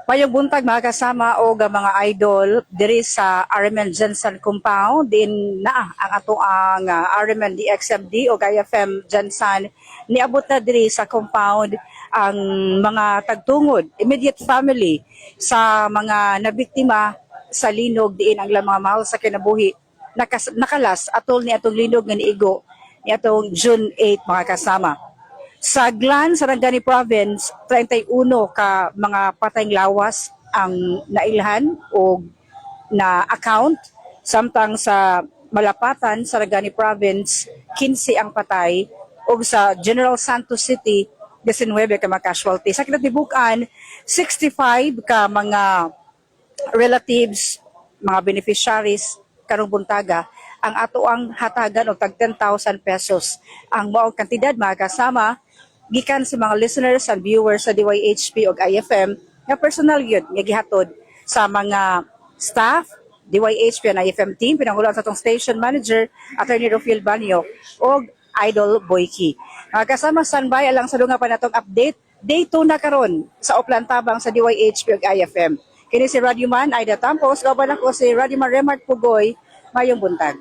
Mayong buntag, mga kasama o mga idol, diri sa RMN GenSan Compound din na ang ato ang RMN DXMD o IFM GenSan. Niabot na diri sa compound ang mga tagtungod, immediate family sa mga nabiktima sa linog diin ang ilang mga mahal sa kinabuhi nakalas atol ni atong linog nga niigo ni atong June 8, mga kasama. Sa Glan, Sarangani Province, 31 ka mga patayng lawas ang nailhan o na account. Samtang sa Malapatan, Sarangani Province, 15 ang patay ug sa General Santos City, 19 ka mga casualty. Sa Kinatibuk-an, 65 ka mga relatives, mga beneficiaries karong buntaga ang ato ang hatagan og tag 10,000 pesos. Ang maong kantidad, mga kasama, gikan sa mga listeners and viewers sa DYHP ug IFM nga personal yun nga gihatod sa mga staff DYHP and IFM team, pinanguloan sa atong station manager, Attorney Rufil Banyo, ug Idol Boyki. Mga kasama, standby alang sa dunga pa natong update. Day 2 na karon sa Oplan Tabang sa DYHP ug IFM. Kini si Radyo Man Aida Tampos, kauban ako si Radyo Man Remart Pugoy. Mayong buntag.